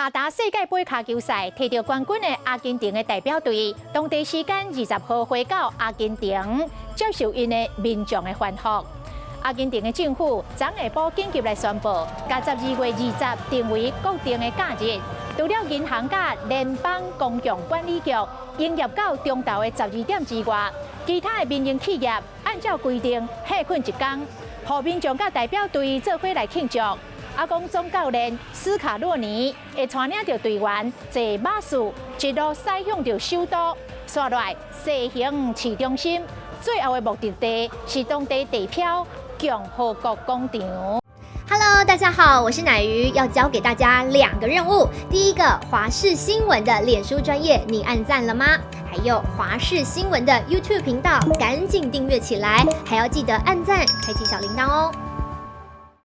卡達世界盃跤球賽提著冠軍的阿根廷的代表隊，當地時間20號回到阿根廷，接受𪜶的民眾的歡呼。阿根廷的政府昨下晡緊急來宣布，共12月20定為國定的假日。除了銀行佮聯邦公共管理局營業到中晝的12點之外，其他的民營企業按照規定歇睏一工，予民眾佮代表隊做伙來慶祝。啊，講總教練斯卡洛尼會帶領著隊員坐馬術一路駛向著首都，紲來西行市中心，最後的目的地是當地地標共和國廣場。 Hello，大家好，我是奶魚，要交給大家兩個任務。第一個，華視新聞的臉書專頁，你按讚了嗎？還有華視新聞的 YouTube 頻道，趕緊訂閱起來，還要記得按讚，開啟小鈴鐺哦。